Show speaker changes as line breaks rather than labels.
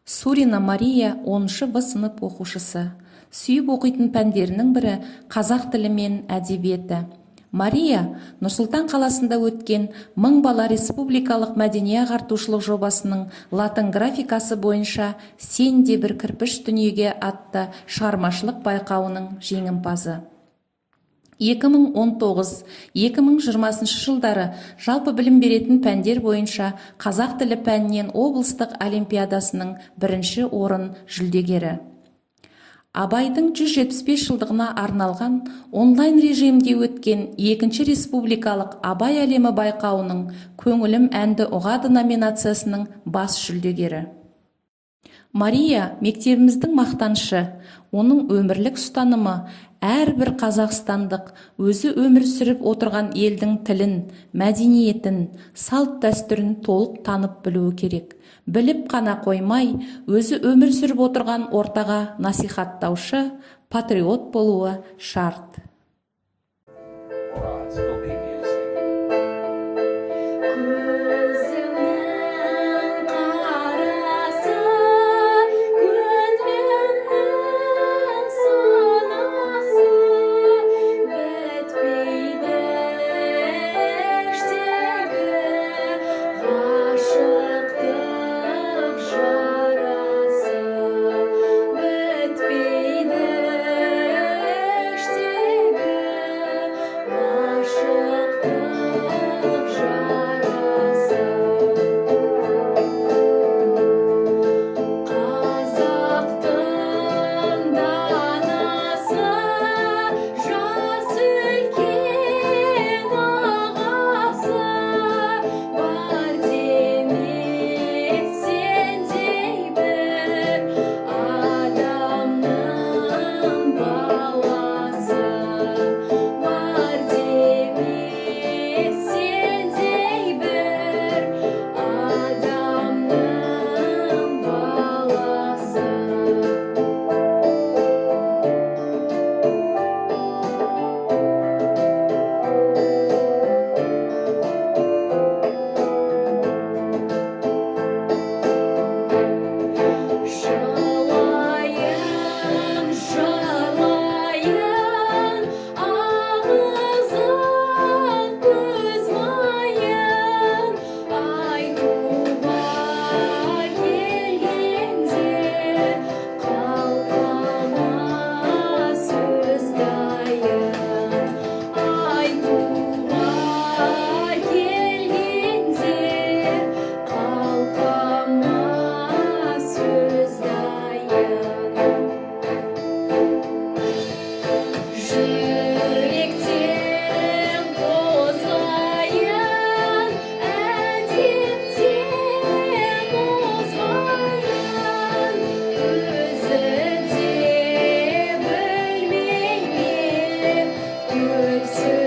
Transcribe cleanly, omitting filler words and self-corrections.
Сурина Мария 10 В сынып оқушысы. Сүйіп оқитын пәндерінің бірі қазақ тілі мен әдебиеті. Мария Нұр-Сұлтан қаласында өткен «Мың бала» республикалық мәдени-ағартушылық жобасының латын графикасы бойынша «Сен де бір кірпіш дүниеге» атты шығармашылық байқауының жеңімпазы. 2019-2020 жылдары жалпы білім беретін пәндер бойынша қазақ тілі пәнінен облыстық олимпиадасының бірінші орын жүлдегері. Абайдың 175 жылдығына арналған онлайн режимде өткен екінші республикалық «Абай әлемі» байқауының «Көңілім әнді ұғады» номинациясының бас жүлдегері. Мария мектебіміздің мақтанышы. Оның өмірлік ұстанымы: әрбір қазақстандық өзі өмір сүріп отырған елдің тілін, мәдениетін, салт-дәстүрін толық танып білуі керек. Біліп қана қоймай, өзі өмір сүріп отырған ортаға насихаттаушы патриот болуы шарт.
Or it's will be music.
Көзімнің қарасы, көңілімнің сынасы, бітпейді іштегі ғашықтық жарасы, бітпейді іштегі ғашықтық жарасы. Қазақтың данасы, жасы үлкен ағасы бар демек сендей бір адамның баласы, бар демек сендей бір адамның баласы. Жылайын, жылайын, ағызып көз майын, айтуға келгенде қалқама сөз дайын, айтуға келгенде қалқама сөз дайын. Жүректен қозғайын, әдептен озғайын, өзі де білмей ме көп сөз.